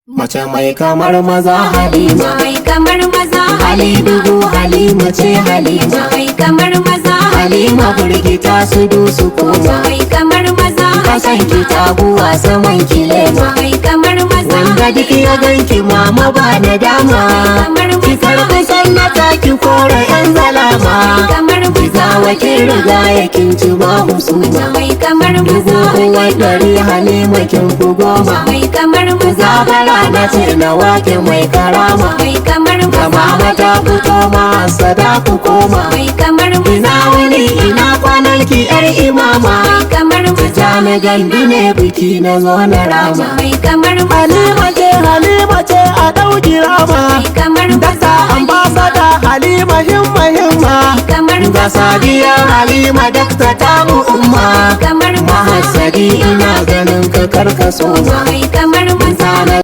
Mace mai kamar maza Halima. Mai kamar maza. Hali dubu Halima ce Halima. Mai kamar maza. Halima burgita su dusu koma. Mai kamar maza. Kasan ki taguwa saman ki lema. Mai kamar maza. Wanda duk ya ganki mama ba na dama. Ki karɓi sannata ki kore yan zalama. Kamar maza. Ki kin riga ya kin ci ba husuma. Mai kamar Dubu maza. uwar ɗari Halima kin fi 10. Mai kamar maza. Zabara na ce na wake mai karama. Mai kamar Da maza. mama ta fito ma sada ku koma. Mai kamar maza. Ina wuni ina kwanan ki yar imama. Mai kamar maza. Jami gandu ne biki na zo na rama. Mai kamar maza. Halima ce, Halima ce, a ɗauki rama. Mai kamar maza. Dakta ambasada Halima himma himma. Kamar Ga maza. Sadiya Halima dakta tamu umma. Kamar maza. Mahassadi ina ganin ka karkaso ma. Mai kamar maza. Sana